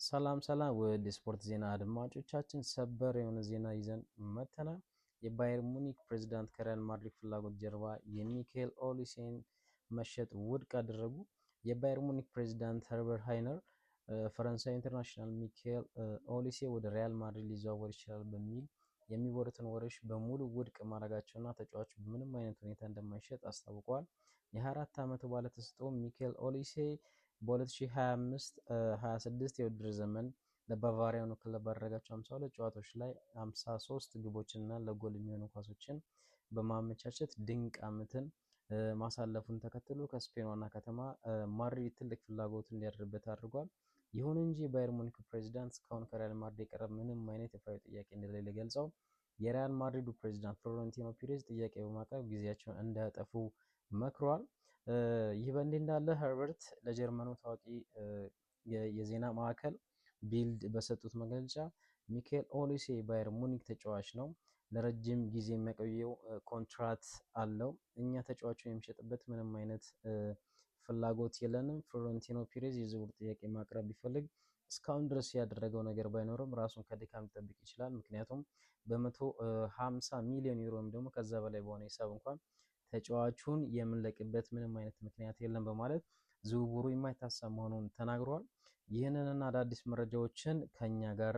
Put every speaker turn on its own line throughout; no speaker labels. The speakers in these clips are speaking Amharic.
ሰላም ሰላም ውድ የስፖርት ዜና አድማጮቻችን፣ ሰበር የሆነ ዜና ይዘን መጥተናል። የባየር ሙኒክ ፕሬዚዳንት ከሪያል ማድሪድ ፍላጎት ጀርባ የሚካኤል ኦሊሴን መሸጥ ውድቅ አደረጉ። የባየር ሙኒክ ፕሬዚዳንት ኸርበርት ሃይነር ፈረንሳይ international ሚካኤል ኦሊሴ ወደ ሪያል ማድሪድ ሊዘዋወር ይችላል በሚል የሚወሩትን ወሬዎች በሙሉ ውድቅ ማድረጋቸውና ተጫዋቹ በምንም አይነት ሁኔታ እንደማይሸጥ አስታውቀዋል። የ24 ዓመቱ ባለተሰጥኦ ሚካኤል ኦሊሴ በ2025 26 የውድድር ዘመን ለባቫሪያኑ ክለብ ባደረጋቸው 52 ጨዋታዎች ላይ 53 ግቦችንና ለጎል የሚሆኑ ኳሶችን በማመቻቸት ድንቅ ዓመትን ማሳለፉን ተከትሎ ከስፔን ዋና ከተማ ማድሪድ ትልቅ ፍላጎት እንዲያድርበት አድርጓል። ይሁን እንጂ የባየር ሙኒክ ፕሬዚዳንት እስካሁን ከሪያል ማድሪድ የቀረበ ምንም አይነት ይፋዊ ጥያቄ እንደሌለ ገልጸው የሪያል ማድሪዱ ፕሬዚዳንት ፍሎረንቲኖ ፒሬዝ ጥያቄ በማቅረብ ጊዜያቸውን እንዳያጠፉ መክሯል። ይህ በእንዲህ እንዳለ ኸርበርት ለጀርመኑ ታዋቂ የዜና ማዕከል ቢልድ በሰጡት መግለጫ ሚካኤል ኦሊሴ የባየር ሙኒክ ተጫዋች ነው፣ ለረጅም ጊዜ የሚያቆየው ኮንትራት አለው። እኛ ተጫዋቹን የሚሸጥበት ምንም አይነት ፍላጎት የለንም። ፍሎረንቲኖ ፒሬዝ የዝውውር ጥያቄ ማቅረብ ቢፈልግ እስካሁን ድረስ ያደረገው ነገር ባይኖርም ራሱን ከድካም ሊጠብቅ ይችላል። ምክንያቱም በ150 ሚሊዮን ዩሮ ወይም ደግሞ ከዛ በላይ በሆነ ሂሳብ እንኳን ተጫዋቹን የምንለቅበት ምንም አይነት ምክንያት የለም በማለት ዝውውሩ የማይታሰብ መሆኑን ተናግሯል። ይህንንና አዳዲስ መረጃዎችን ከኛ ጋር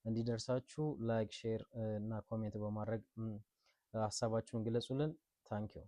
እንዲደርሳችሁ like፣ share እና comment በማድረግ ሀሳባችሁን ግለጹልን። Thank you.